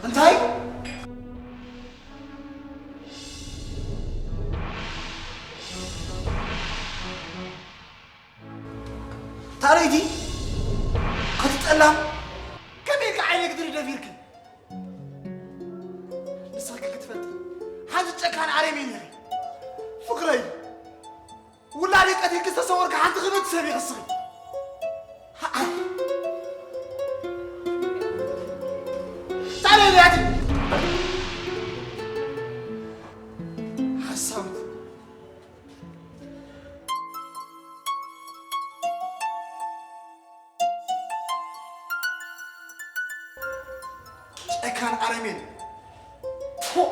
እንታይ? ታረይቲ፣ ኣቲ ጠላም፣ ከመይ ኢልካ ዓይነይ ክትርኢ ደፊርኪ? ንስኺ ክትፈልጢ፣ ሓንቲ ጨካን ኣረሜን ኢኺ። ፍቕረይ፣ ውላደይ ቀቲልኪ ዝተሰወርኪ ሓንቲ ክብርቲ ሰብ ኢኺ እስኺ። ታዲያ እዚኣቲ ሓሳዊት። ጨካን ኣረሜን። ፎእ!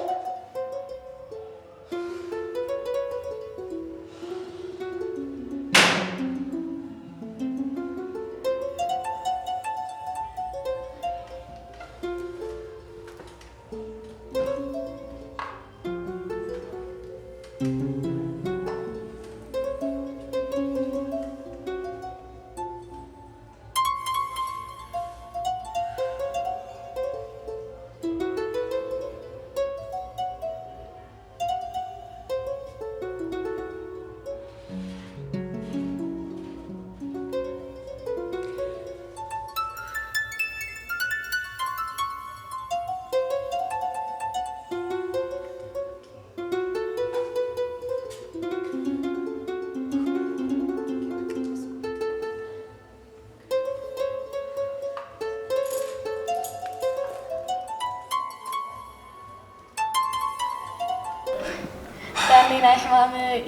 ዳኒ ናይ ሕማመይ።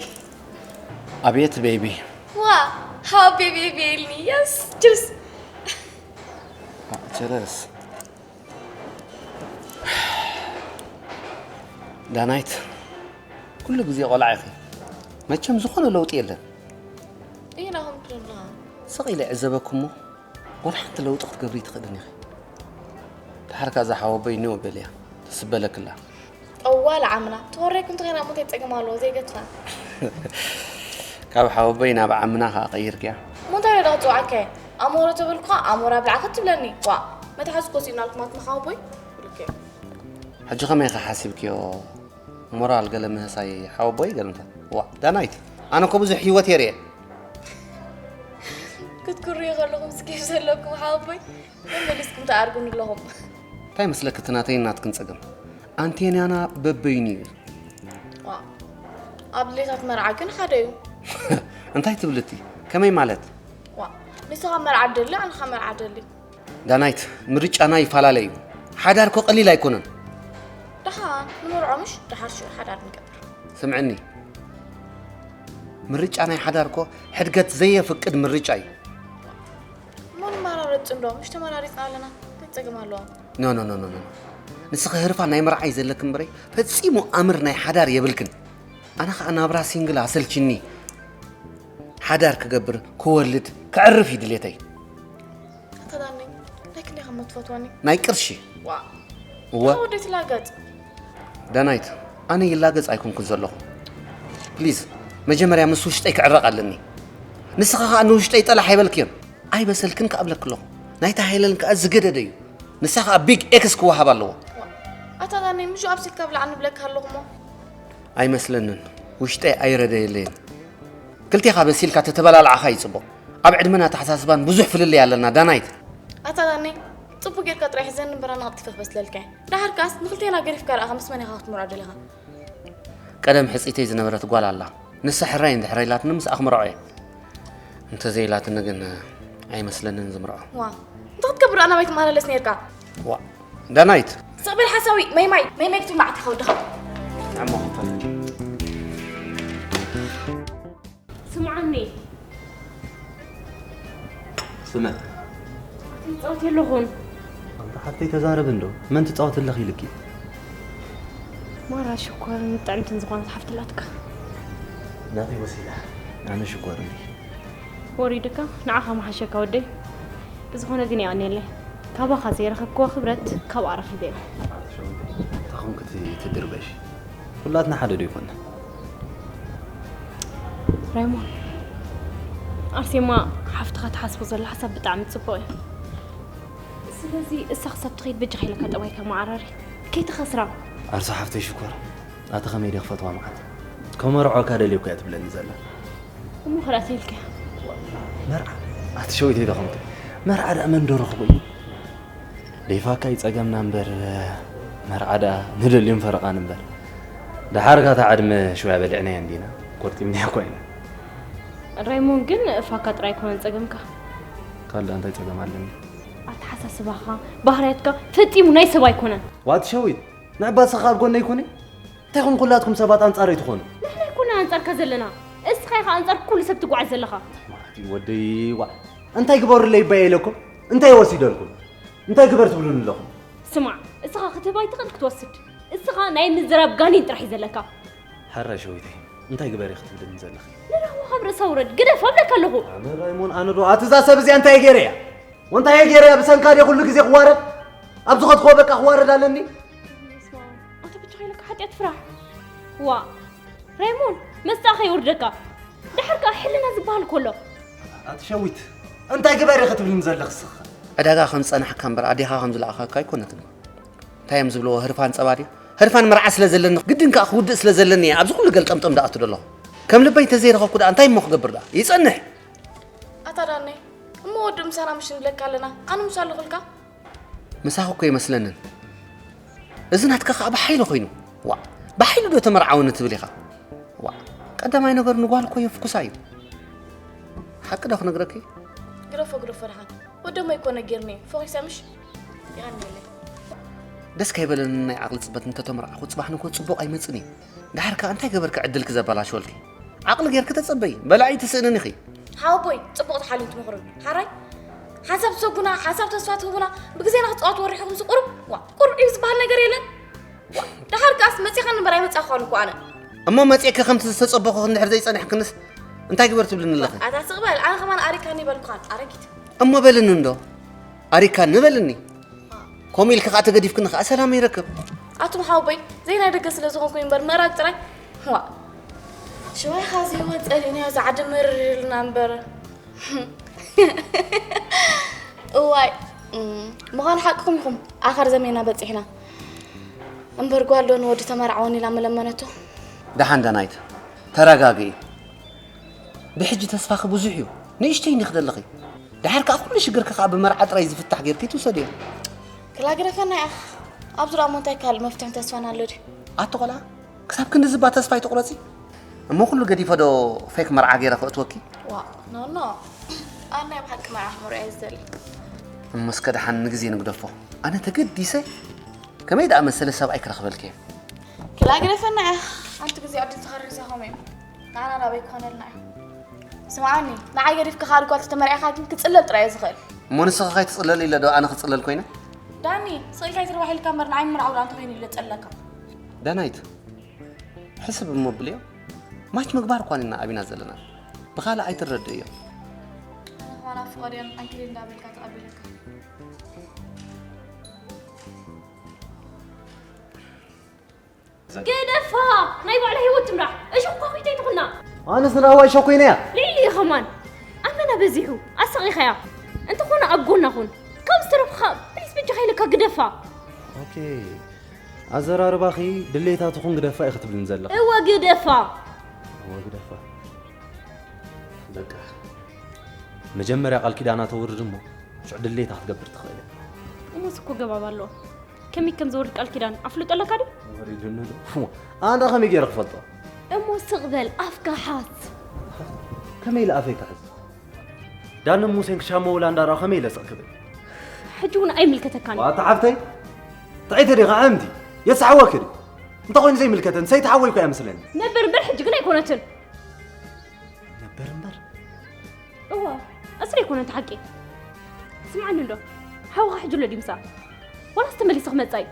ኣቤት ቤቢ። ዋ፣ ሃው ቤቢ ቤቢ ኢልኒ። የስ፣ ችርስ። ችርስ። ዳናይት፣ ኩሉ ግዜ ቆልዓ ኢኺ። መቸም ዝኾነ ለውጢ የለን። ኢና ከም ክልና። ስቕ ኢለ ዕዘበኩሞ። ወላ ሓንቲ ለውጢ ክትገብሪ ትኽእልን ኢኺ። ድሓር ከኣ እዛ ሓወቦይ ኒው በልያ፣ ተስበለክላ። ጠዋል ዓምና፣ ተወረይኩ እንተኾይና እሞ እንታይ ጸገም ኣለዎ? ዘይገድፋ። ካብ ሓወቦይ ናብ ዓምና ከኣ ቀይርክያ። እሞ እንታይ ደኣ ክጽውዓካ እየ? ኣሞረ ተበልኩኻ፣ ኣሞራ ብልዓ ክትብለኒ? ዋእ፣ መትሓዚ ኮስ ኢልናልኩም ኣትማ ሓወቦይ? ብልከ። ሕጂ ከመይ ኢኺ ሓሲብክዮ? ሞራል ገለ ምህሳይ ሓወቦይ ገለምታ። ዋእ፣ ዳናይት፣ ኣነ እኮ ብዙሕ ህይወት እየ ርእየ። ክትኩርዩ ከለኹም ስኬፍ ዘለኩም ሓወቦይ፣ መመሊስኩም ትኣርጉኒ ኣለኹም። እንታይ መስለኪ እቲ ናተይን ናትክን ጸገም? ኣንቴናና በበይኑ እዩ። ዋእ፣ ኣብ ድሌታት መርዓ ግን ሓደ እዩ። እንታይ ትብሊ እቲ? ከመይ ማለት? ዋእ፣ ንስኻ መርዓ ደሊ፣ ኣነ ኸኣ መርዓ ደሊ። ዳናይት፣ ምርጫና ይፈላለ እዩ። ሓዳር እኮ ቀሊል ኣይኮነን። ደሓን ንመርዖ ምሽ፣ ደሓር ሽዑ ሓዳር ንገብር። ስምዕኒ፣ ምርጫ ናይ ሓዳር እኮ ሕድገት ዘየፍቅድ ምርጫ እዩ። እሞ ንመራረጽ እንዶ፣ ምሽ ተመራሪጽና ኣለና፣ እንታይ ጸገም ኣለዎ? ኖ፣ ኖ፣ ኖ፣ ኖ፣ ኖ። ንስኺ ህርፋን ናይ ምርዓይ ዘለኪ እምበረይ፣ ፈጺሙ ኣምር ናይ ሓዳር የብልክን። ኣነ ኸኣ ናብራ ሲንግል ኣሰልችኒ። ሓዳር ክገብር፣ ክወልድ፣ ከዕርፍ እዩ ድሌተይ። ኣታ ዳኒ፣ ናይ ክንደይ ከም እትፈትወኒ? ናይ ቅርሺ። ዋእ። እወ። ንኻ ወደይ ትላገጽ። ዳናይት፣ ኣነ ይላገጽ ኣይኮንኩን ዘለኹ። ፕሊዝ፣ መጀመርያ ምስ ውሽጠይ ክዕረቕ ኣለኒ። ንስኻ ኸኣ ንውሽጠይ ጠላሕ ኣይበልክዮን። ኣይበሰልክን ከኣ እብለኪ ኣለኹ። ናይታ ሄለን ከኣ ዝገደደ እዩ። ንሳ ኸኣ ቢግ ኤክስ ክወሃብ ኣለዎ። ዋእ። ኣታ ዳኒ፣ ምሽ ኣብሲልካ ብላዕ ንብለካ ኣለኹ እሞ። ኣይመስለንን። ውሽጠይ ኣይረደየለይን። ክልቴኻ በሲልካ ተተበላልዓኻ እዩ ጽቡቕ። ኣብ ዕድመን ኣተሓሳስባን ብዙሕ ፍልልይ ኣለና ዳናይት። ኣታ ዳኒ፣ ጽቡቕ ጌርካ ጥራይ ሕዘኒ እምበር ኣነ ቀልጢፈ ክበስለልካ እየ። ደሓር ከኣስ ንኽልቴና ገዲፍካ ደኣ ምስ መን ኢኻ ክትምርዖ ደሊኻ? ቀደም ሕጽይተይ ዝነበረት ጓል ኣላ። ንሳ ሕራይ እንድሕር ኢላትኒ ምስኣ ክምርዖ እየ። እንተዘይኢላትኒ ግን ኣይመስለንን ዝምርዖ። ዋእ፣ እንታይ ክትገብር ደኣ ናባይ ትመላለስ ኔርካ? ዋእ፣ ዳናይት። ስቕ በል ሓሳዊ፣ ማይ ማይ፣ ማይ ማይ ክትብል መዓት ኢኻ ወድኻ። ንዕሞ ክፈል። ስምዓኒ። ስምዕ። ኣቲ ይጻወት የለኹን። ኣንታ ሓፍተይ ተዛረቢ እንዶ፣ መን ትጻወትለኺ ኢልኪ? ማራ ሽኮርን ጥዕምትን ዝኾነት ሓፍቲ ኣላትካ። ናተይ ወሲዳ፣ ኣነ ሽኮር እንዲ። ወሪድካ፣ ንዓኻ መሓሸካ ወደይ። ብዝኾነ ግን የቐንየለይ። ካባኻ ዘይረኸብክዎ ክብረት ካብኣ ረኺበዮ። እንታይ ኾንኪ እቲ ትድርበሽ? ኩላትና ሓደ ዶ ይኮንና? ራይሞን፣ ኣርሴማ ሓፍትኻ ትሓስቦ ዘላ ሓሳብ ብጣዕሚ ጽቡቕ እዩ። እሱ ስለዚ እሳ ክሳብ ትኸይድ በጃኻ ኢለካ ጠባይካ መዓራሪ። ከይትኸስራ። ኣርሳ ሓፍተይ ሽኮር፣ ኣቲ ከመይ ድየ ክፈትዋ መዓት? ከመርዖካ ደልየ እኮ እያ ትብለኒ ዘላ። እሞ ክላእተ ኢልካ። መርዓ? ኣቲ ሸዊተይ ዶ ከምቲ? መርዓ ደኣ መን ዶ ረኽቦ እዩ? ደይፋካ ይጸገምና እምበር፣ መርዓ ደኣ ንደልዮም ፈረቓን እምበር። ደሓር ካታ ዕድመ ሽውያ በሊዕናያ እንዲና፣ ቆርጢምናያ እኮ ኢና። ራይሞን ግን ፋካ ጥራይ ኣይኮነን ጸገምካ። ካልእ እንታይ ጸገም ኣለኒ? ኣተሓሳስባኻ፣ ባህርያትካ ፈጺሙ ናይ ሰብ ኣይኮነን። ዋት ሸዊት፣ ንዕባ ንስኻ ኣብ ጎነይ ኩኒ። እንታይ ኹም ኩላትኩም ሰባት ኣንጻረይ ትኾኑ? ንሕና ኣይኮና ኣንጻርካ ዘለና። እስኻ ኢኻ ኣንጻር ኩሉ ሰብ ትጓዓዝ ዘለኻ። ማቲ ወደይ ዋ። እንታይ ግበሩለይ ይባየ ኢለኩም? እንታይ ወሲደልኩም? እንታይ ግበር ትብሉኒ ኣለኹም? ስማዕ፣ እስኻ ክትህብ ኣይትኽእል ክትወስድ። እስኻ ናይ ምዝራብ ጋኔን ጥራሕ እዩ ዘለካ። ሕራይ ሸዊተይ፣ እንታይ ግበሪ ክትብልኒ ዘለኺ? ንራህዋ ካብ ርእሳ ውረድ፣ ግደፍ ኣብለካ ኣለኹ። ኣነ ራይሞን ኣነ ዶ ኣቲ እዛ ሰብ እዚኣ እንታይ ገይረ እያ? ወንታይ ገይረ እያ ብሰንካ ድየ ኩሉ ግዜ ክዋረድ? ኣብ ዝኸድክዎ በቃ ክዋረድ ኣለኒ? ኣቶ ብቻ ኢለካ ሓጢኣት ፍራሕ። ዋ፣ ራይሞን፣ መስጣ ከይወርደካ። ድሓር ከኣ ሕልና ዝበሃል ኮሎ። ኣቲ ሸዊት፣ እንታይ ግበሪ ክትብልኒ ዘለኺ ስኻ? ዕዳጋ ከም ዝጸናሕካ እምበር ኣዴኻ ከም ዝለኣኻካ ኣይኮነትን። እንታይ እዮም ዝብልዎ? ህርፋን ጸባ ድዩ? ህርፋን መርዓ ስለ ዘለኒ፣ ግድን ከኣ ክውድእ ስለ ዘለኒ እየ ኣብዚ ኩሉ ገልጠምጠም ደኣ ኣትዶ ኣለኹ። ከም ልበይ እንተዘይረኸብኩ ደኣ እንታይ እሞ ክገብር ደኣ? ይጸንሕ። ኣታ ዳነይ፣ እሞ ወዲ ምሳና ምሽ ንብለካ ኣለና፣ ኣነ ምሳሉ ክልካ? ምሳኺ እኮ ይመስለንን። እዚ ናትካ ከኣ ብሓይሊ ኮይኑ። ዋ፣ ብሓይሊ ዶ ተመርዓወኒ ትብል ኢኻ? ዋ፣ ቀዳማይ ነገር ንጓል እኮ የፍኩሳ እዩ። ሓቂ ዶ ክነግረኪ? ግደፎ፣ ግደፎ ደሓን። ወደሞ ይኮነ ጌርኒ፣ ፎኺሰ ምሽ? ይቐንየለይ። ደስ ከይበለኒ ናይ ዓቕሊ ጽበት እንተተመርዓኹ ጽባሕ ንግሆ ጽቡቕ ኣይመጽን እዩ። ደሓር ከኣ እንታይ ገበርኪ ዕድልኪ ዘበላሸወልኪ? ዓቕሊ ጌርኪ ተጸበዪ፣ በላዒ ትስእንን ኢኺ። ሓወቦይ፣ ጽቡቕ ትሓልዩን ትመኽሩን። ሓራይ፣ ሓንሳብ ትሰጉና፣ ሓንሳብ ተስፋ ትህቡና፣ ብግዜና ክትጻወቱ ወሪሕኹምሲ ቁሩብ፣ ዋ፣ ቁሩብ እዩ ዝበሃል ነገር የለን። ዋ፣ ደሓር ከኣስ መጺኻኒ እምበር ኣይመጻእኳን እኮ ኣነ። እሞ መጺእኪ ከምቲ ዝተጸበኹ እንድሕር ዘይጸንሕክንስ እንታይ ግበር ትብልኒ ኣለኺ? ኣታ ስቕ በል፣ ኣነ ከማን ኣሪካኒ በልኩኻን፣ ኣረጊት። እሞ በልኒ እንዶ፣ ኣሪካኒ በልኒ። ከምኡ ኢልኪ ከኣ ተገዲፍክኒ ከኣ ሰላም ይረክብ። ኣቱም ሓወቦይ፣ ዘይናይ ደገ ስለ ዝኾንኩ እምበር ምእራግ ጥራይ። ዋ። ሽዋይ ኻዚ ወጸሊና ዛዕዲ መርር ኢልና እምበር። እዋይ፣ እም፣ ምዃኑ ሓቅኹም ኢኹም። ኣኸር ዘሜና በጺሕና። እምበር ጓል ዶ ንወዲ ተመርዓወኒ ኢላ መለመነቶ? ደሓን ዳናይት፣ ተረጋግኢ። ብሕጂ ተስፋኺ ብዙሕ እዩ። ንእሽተይ እንዲኺ ዘለኺ። ደሓር ከኣ ኩሉ ሽግርኪ ከኣ ብመርዓ ጥራይ ዝፍታሕ ጌርኪ ትውሰድዮ። ክላ ግደፈና ኢኻ። ኣብዚ ደኣ እሞ እንታይ ካልእ መፍትሕን ተስፋን ኣሎ ድዩ? ኣቲ ቆልዓ፣ ክሳብ ክንድዚ እባ ተስፋ ኣይትቑረጺ። እሞ ኩሉ ገዲፈ ዶ ፌክ መርዓ ጌረ ከእትወኪ? ዋእ፣ ኖ፣ ኖ። ኣነ ናይ ብሓቂ መርዓ ክመርዖ እየ ዝደሊ። እሞ እስከ ደሓን ንግዜ ንግደፎ። ኣነ ተገዲሰ ከመይ ደኣ መሰለ ሰብኣይ ክረኽበልኪ እየ። ክላ ግደፈና እያ። ሓንቲ ግዜ ዕድል ተኸሪሳ ኸመይ እዩ? ንዓና ናበይ ክኾነልና እዩ? ስምዓኒ፣ ንዓይ ገዲፍካ ካልእ ጓል ተተመርዒኻ ግን ክጽለል ጥራይ እየ ዝኽእል። እሞ ንስኺ ከይትጽለሊ ኢለ ዶ ኣነ ክጽለል ኮይነ? ዳኒ፣ ስቕ ኢልካ ኣይትርባሕ ኢልካ እምበር ንዓይ ምምርዓው ደኣ እንተኾይኑ ኢለ ጸለካ። ዳናይት፣ ሕስብ እሞ ብልዮ። ማች ምግባር እኳ ኢና ኣቢና ዘለና። ብኻልእ ኣይትረድእዮ። ኣነ ኸማን ኣብ ፍቓድያን ኣንኪል እንዳበልካ ተቐቢለካ። ግደፋ! ናይ ባዕላ ህይወት ትምራሕ። እሾኽ ኳኺቶ ኣይትኹና። ኣነስ ንራህዋ እሾኽ ኮይነ እያ። ልዕሊ እዩ ኸማን። ኣመና በዚሑ። ኣሳቒኻያ። እንተኾነ ኣብ ጎና ኩን። ካብ ዝተረፍኻ፣ ፕሊስ በጃኻ ኢለካ ግደፋ። ኦኬ። ኣዘራርባኺ ድሌታትኹን ግደፋ ኢኺ ትብልኒ ዘለኺ። እወ ግደፋ። እወ ግደፋ። በቃ። መጀመርያ ቃል ኪዳና ተውርድ እሞ፣ ሽዑ ድሌታ ክትገብር ትኽእል እያ። እሞስ እኮ ገባብ ኣለዎ። ከመይ ከም ዘውርድ ቃል ኪዳን ኣፍልጦ ኣለካ ድዩ? ወሪዱኒ ዶ? ፉ፣ ኣነ ከመይ ገይረ ክፈልጦ? እሞ ስቕ በል፣ ኣፍካ ሓዝ። ከመይ ኢለ ኣፈይ ክሕዝ? ዳንን ሙሴን ክሻመውላ እንዳረኣኹ ከመይ ኢለ ስቕ ክብል? ሕጂ እውን ኣይምልከተካን እዩ። ዋታ ሓፍተይ፣ ጥዕይቲ ዲኻ ኣምቲ? የስሓወኪ ድዩ? እንተኾይኑ ዘይምልከተን፣ ሰይቲ ሓወይ እኮ እያ መስለኒ። ነበር እምበር ሕጂ ግን ኣይኮነትን። ነበር እምበር? እዋ፣ ኣስሪ ኣይኮነን እቲ ሓቂ። ስምዓኒ እንዶ፣ ሓውኻ ሕጂ ኣሎ ድዩ ምሳኣ? ዋላስ ተመሊሱ ክመጽእ እዩ?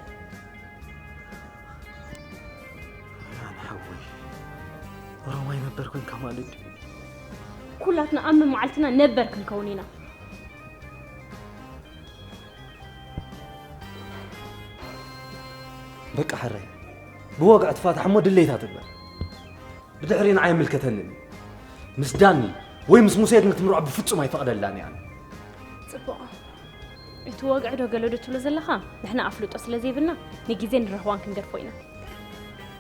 ኣነ ሓወይ፣ ኦሮማይ ነበር ኮንካ ማለት ድዩ? ኩላትና ኣብ መመዓልትና ነበር ክንከውን ኢና። በቃ ሕራይ፣ ብወግዒ ትፋታሕ እሞ ድሌታ ትግበር። ብድሕሪ ንዓይ ኣይምልከተንን እዩ። ምስ ዳኒ ወይ ምስ ሙሴ ግን ክትምርዖ ብፍጹም ኣይፈቕደላን እየ ኣነ። ጽቡቕ። እቲ ወግዒ ዶ ገለ ዶ ትብሎ ዘለኻ? ንሕና ኣፍልጦ ስለ ዘይብልና ንግዜ ንራህዋን ክንገድፎ ኢና።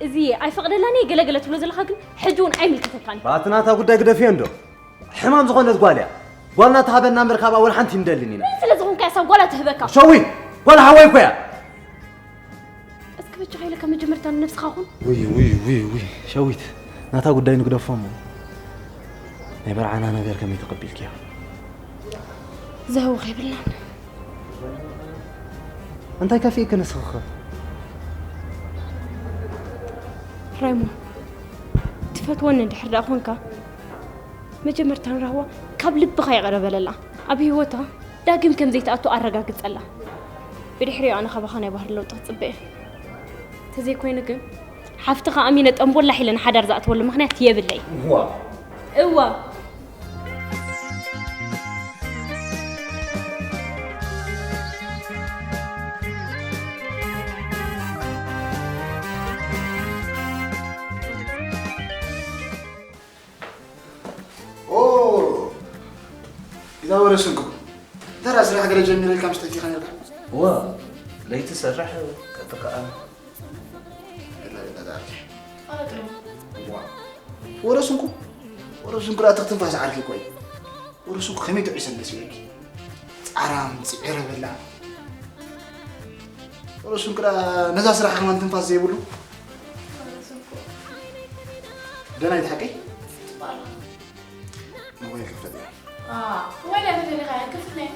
እዚ ኣይፈቕደላን እየ ገለ ገለ ትብሎ ዘለኻ ግን ሕጂ እውን ኣይምልከተካን እዩ። ባቲ ናታ ጉዳይ ግደፍዮ እንዶ። ሕማም ዝኾነት ጓል እያ። ጓልና ትሃበና እምበር ካብኣ ወላ ሓንቲ ንደልን ኢና። መን ስለ ዝኾንካ እያ ሳብ ጓላ ትህበካ? ሸዊት፣ ጓል ሓወይ እኮ እያ። እስኪ በጃኻ ኢለ ካብ መጀመርታ ንነብስኻ ኩን። ውይ ውይ ውይ ውይ ሸዊት ናታ ጉዳይ ንግደፎ እሞ ናይ በርዓና ነገር ከመይ ተቐቢልክያ? ዘህውኽ የብልናን። እንታይ ከፊእክ ንስኽኸ? ራይሞ ትፈትወኒ እንድሕር ደኣ ኾንካ መጀመርታ ንራህዋ ካብ ልብኻ ይቕረ በለላ። ኣብ ህይወታ ዳግም ከም ዘይትኣቱ ኣረጋግጸላ። ብድሕሪኡ ኣነ ካባኻ ናይ ባህሪ ለውጢ ክጽበ እየ። ተዘይኮይኑ ግን ሓፍትኻ ኣሚነ ጠንቦላሕ ኢለ ንሓዳር ዝኣትወሉ ምኽንያት የብለይ። እዋ። እዋ። ኦ፣ ኢዛ ወረስንኩ። ደራ ስራሕ ገለ ጀሚረ ኢልካ ምስ ተኪኻ ነርካ። እዋ፣ ለይቲ ሰርሕ ቀጥቃ። ኢላ ኢላ ዳርኪ። ዋ፣ ወረስንኩ። ወረስንኩ ዳ ትኽትንፋስ ዓርኪ ቆይ። ወረስንኩ ከመይ ትዕሰ መሲለኪ? ጻራም ጽዕረ በላ። ወረስንኩ ዳ ነዛ ስራሕ ከማን ትንፋስ ዘይብሉ። ደና ይትሓቀይ? ሞባይል ክፈት እያ። ዋ፣ ሞባይል ኣይፈትየልካያ፣ ክፍት ነይ።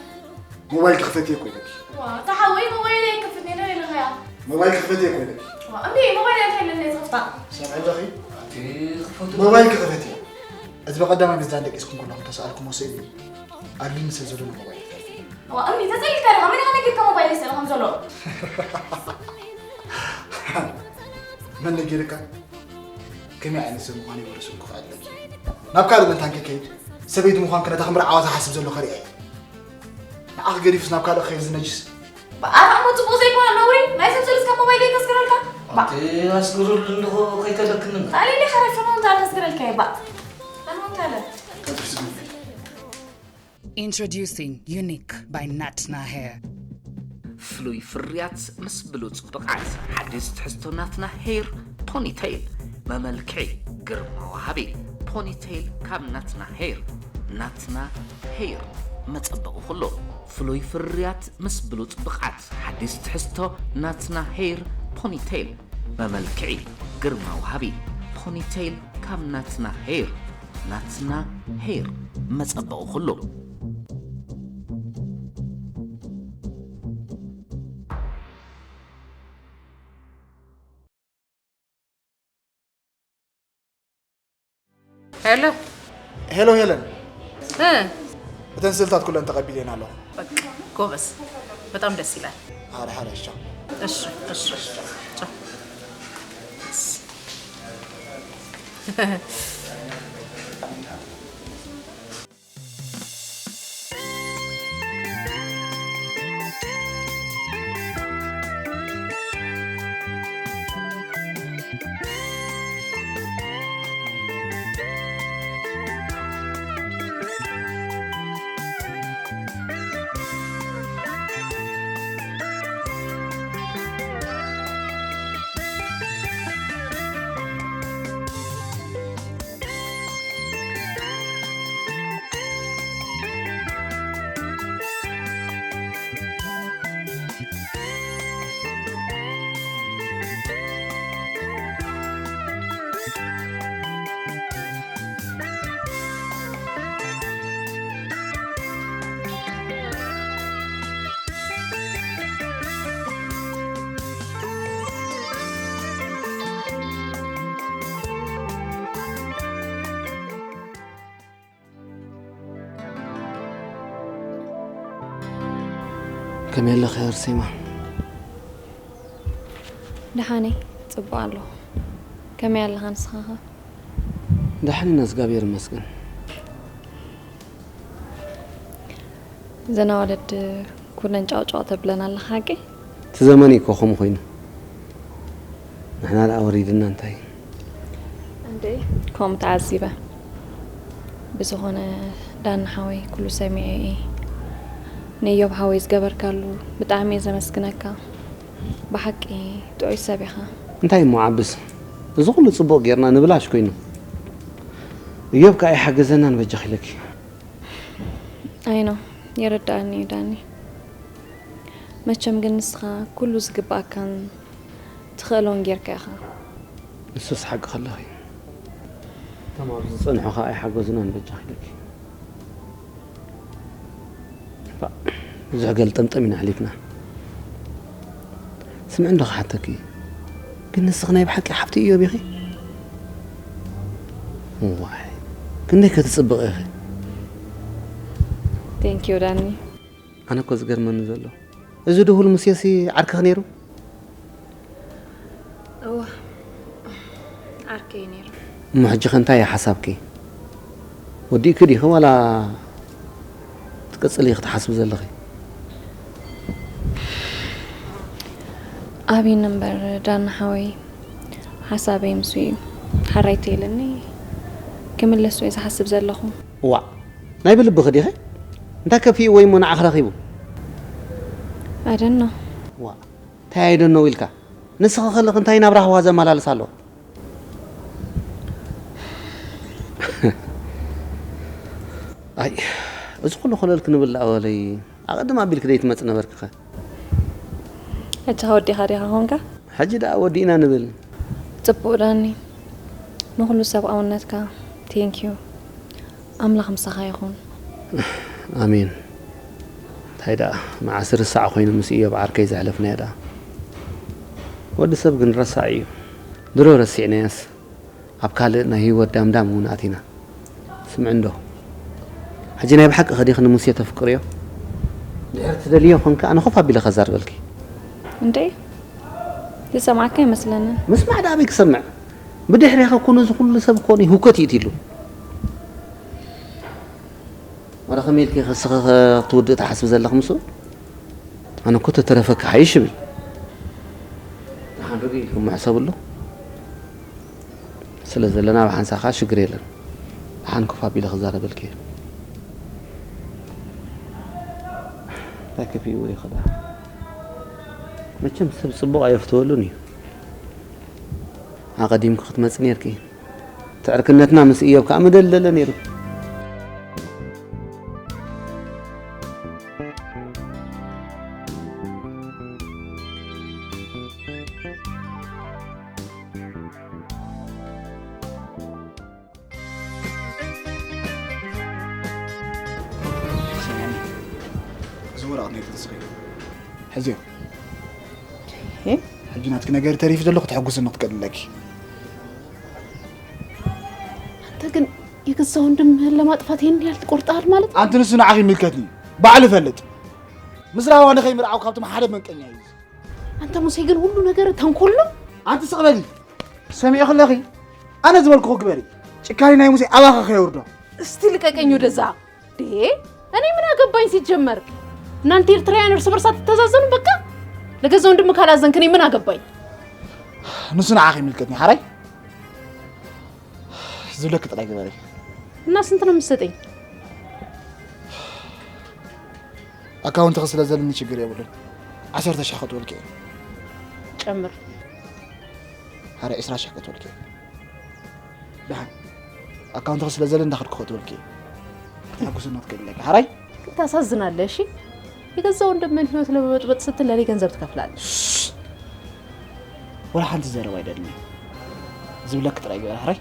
ሞባይል ክፈት እየ እኮ ኢለኪ። ዋ፣ ተሓወይ ሞባይል ኣይከፍት ነይ፣ ደው ኢልካያ። ሞባይል ክፈት እየ እኮ ኢለኪ። ዋ፣ እምቢ፣ ሞባይል ኣይከፍት ነይ፣ ዝኸፍታ። ሰምዒ ኣለኺ? ኣቲ ክፈቱ። ሞባይል ክፈት እየ። እዚ በቀዳማይ ምዝዛን ደቂስኩም ከለኹም ተሰኣልኩሞ ስእሊ ኣድልኒ ስለ ዘሎ ሞባይል ክፈት እየ። ዋ፣ እምቢ፣ ተጸሊልካ ዲኻ? መን ኢኻ ነጊርካ ሞባይል ይስእል ከም ዘሎ? መን ነጊርካ? ከመይ ዓይነት ሰብ ምዃነይ ወረስንኩ ክኣለኪ። ናብ ካልእ መንታን ከይከይድ፣ ሰበይቲ ምዃንኪ ነታ ክምርዓዋ ዝሓስብ ዘሎ ከርእያ እየ። ንዓኺ ገዲፉስ ናብ ካልእ ክኸይድ ዝነጅስ። ኣታ እሞ ጽቡቕ ዘይኮነ ነውሪ፣ ናይ ሰብ ስእልስ ካብ ሞባይለይ ከስግረልካ? ባ- ኣቲ ኣስግረሉ እንዲኹ ከይተለክኒ። ታዲያ እንዲኻ ረፈኖ እንታ ከስግረልካ እየ፣ ባ- ፈኖ እንታ ኣለ። Introducing Unique by ናትና ሄር። ፍሉይ ፍርያት ምስ ብሉጽ ብቕዓት። ሓዲስ ትሕዝቶ ናትና ሄር ፖኒቴይል። መመልክዒ ግርማ ወሃቢ። ፖኒቴይል ካብ ናትና ሄር። ናትና ሄር መጸበቒ ኩሉ። ፍሉይ ፍርያት ምስ ብሉጽ ብቕዓት። ሓዲስ ትሕዝቶ ናትና ሄር ፖኒቴይል። መመልክዒ ግርማ ወሃቢ። ፖኒቴይል ካብ ናትና ሄር። ናትና ሄር መጸበቒ ኩሉ። ሄሎ። ሄሎ ሄለን። እ። እተን ስእልታት ኩለን ተቐቢለየን ኣለኹ። በቃ ጎበዝ። በጣም ደስ ይላል። ሓደ ሓደ ቻው። እሺ፣ እሺ። ቻው። ከመይ ኣለኺ ኣርሴማ? ደሓነይ፣ ጽቡቕ ኣለኹ። ከመይ ኣለኻ ንስኻኸ? ደሓን ኢና፣ እግዚኣብሔር ይመስገን። እዘን ኣዋልድ ኩለን ጫውጫው ተብለን ኣለኻ ሓቂ? እቲ ዘመን እዩ እኮ ከምኡ ኮይኑ። ንሕና ደኣ ወሪድና እንታይ? እንዴ፣ ከምኡ ተዓዚበ። ብዝኾነ ዳና ሓወይ ኩሉ ሰሚዐ እየ። ንእዮብ ሓወይ ዝገበርካሉ ብጣዕሚ እየ ዘመስግነካ። ብሓቂ ጥዑይ ሰብ ኢኻ። እንታይ እሞ ዓብስ፣ እዚ ኩሉ ጽቡቕ ጌርና ንብላሽ ኮይኑ። እዮብ ከኣ ይሓገዘናን በጃኺ ኢለኪ። ኣይ ኖ፣ ይርድኣኒ እዩ ዳኒ። መቸም ግን ንስኻ ኩሉ ዝግብኣካን ትኽእሎን ጌርካ ኢኻ። ንሱስ ሓቂ ከለኺ፣ እቶም ኣብዚ ዝጸንሑ ከኣ ኣይሓገዙናን በጃኺ ኢለኪ። እባ፣ ብዙሕ ገልጠምጠም ኢና ኣሕሊፍና። ስምዒ እንዶ ክሓተኪ፣ ግን ንስኺ ናይ ብሓቂ ሓፍቲ እዮብ ኢኺ? ዋይ፣ ክንደይ ከ ትጽብቒ ኢኺ። Thank you ዳኒ። ኣነ እኮ ዝገርመኒ ዘሎ፣ እዚ ድሁል ሙሴሲ ዓርክኺ ነይሩ? እወ፣ ዓርከይ ነይሩ። እሞ ሕጂ ከ እንታይ እዩ ሓሳብኪ? ወዲእኪ ዲኺ ዋላ ትቅጽሊ ክትሓስቢ ዘለኺ? ኣብይኒ እምበር ዳና ሓወይ፣ ሓሳበይ ምስ እዩ። ሓራይ ተይለኒ ክምለስ ወይ ዝሓስብ ዘለኹ። ዋእ፣ ናይ ብልብኺ ዲኺ? እንታይ ከፊእዎ እሞ ንዓኺ ረኺቡ? ኣደኖ። ዋእ፣ እንታይ ኣይደኖ ኢልካ? ንስኺ ከለኺ እንታይ ናብ ራህዋ ዘመላልስ ኣሎ? ኣይ፣ እዚ ኩሉ ኮለል ክንብል ደኣ በለይ። ኣቐድም ኣቢልኪ ደይትመጺ ነበርኪ ኸ? ሕጂ ከ ወዲኻ ዲኻ ኾንካ? ሕጂ ደኣ ወዲእና ንብል። ጽቡቕ ዳኒ፣ ንኹሉ ሰብኣውነትካ thank you። ኣምላኽ ምሳኻ ይኹን። ኣሜን። እንታይ ደኣ መዓስ ርሳዕ ኮይኑ ምስ እዮብ ዓርከይ ዘሕለፍናዮ ደኣ። ወዲ ሰብ ግን ረሳዕ እዩ። ድሮ ረሲዕናያስ ኣብ ካልእ ናይ ህይወት ዳምዳም እውን ኣቲና። ስምዒ እንዶ፣ ሕጂ ናይ ብሓቂ ከዲኺ ንሙሴ ተፍቅርዮ? ድሕሪ ትደልዮ ኮንካ ኣነ ኮፍ ኣቢለ ከዛርበልኪ። እንዴ ዝሰማዕካ ኣይመስለንን። ምስማዕ ደኣ ኣበይ ክሰምዕ? ብድሕሬኻ እኮ ነዚ ኩሉ ሰብ እኮ እኔ ህውከት ይእትይሉ። ወረ ከመይ ኢልኪ ከስኺ ክትውድእ ትሓስቢ ዘለኺ ምስኡ? ኣነ እኮ ተተረፈ ክሓይሽ እብል። ደሓን ርግእ ኢልኩም ሕሰብሉ። ስለ ዘለና ኣብ ሓንሳብ ከኣ ሽግር የለን። ደሓን ኮፍ ኣቢለ ክዛረበልኪ እየ። እንታይ ከፊእዎ እዩ ከ ደኣ? መቸም ሰብ ጽቡቕ ኣየፍተወሉን እዩ። ኣቐዲምኪ ክትመጺ ኔርኪ። ትዕርክነትና ምስ እዮብ ከኣ ምደልደለ ነይሩ። እዚ ወረቐት ናይ ተስኺ ሕዝዮ። ሕጂ ናትኪ ነገር ተሪፉ ዘሎ ክትሕጉስኒ ክትቀልለኪ። ኣንተ ግን የገዛ ወንድምህን ለማጥፋት ይህን ያህል ትቆርጣል ማለት ነው? ኣንቲ ንሱ ንዓኺ ይምልከትኒ። ባዕሉ ይፈልጥ። ምስ ራህዋ ንኸይምርዓው ካብቶም ሓደ መንቀኛ እዩ። ኣንተ ሙሴ ግን ሁሉ ነገር ተንኮል ነው። ኣንቲ ስቕ በሊ። ሰሚዕኺ ኣለኺ? ኣነ ዝበልኩኺ ግበሪ። ጭካኔ ናይ ሙሴ ኣባኺ ከየውርዶ። እስቲ ልቀቀኝ ወደዛ። ዴ እኔ ምን አገባኝ ሲጀመር። እናንተ ኤርትራውያን እርስ በርስ አትተዛዘኑም በቃ። ለገዛ ወንድም ካላዘንክ እኔ ምን አገባኝ። ንሱ ንዓኺ ይምልከትኒ ሓራይ። ዝብለኪ ጥራይ ግበሪ። እና ስንት ነው የምትሰጠኝ? ኣካውንትኺ ስለ ዘለኒ ችግር የብሉን። ዓሰርተ ሽሕ ከእትወልኪ እየ። ጨምር። ሓራይ ዕስራ ሽሕ ከእትወልኪ እየ። ደሓን ኣካውንትኺ ስለ ዘለኒ እንዳኸድኩ ከእትወልኪ እየ። ክትሕጉስኒ ክትክእሊ ኣለኪ ሓራይ። ታሳዝናለህ። እሺ የገዛ ወንድምህን ህይወት ለመበጥበጥ ስትል ለእኔ ገንዘብ ትከፍላለህ። ወላ ሓንቲ ዘረባ ኣይደልን። ዝብለኪ ጥራይ ግበሪ ሓራይ።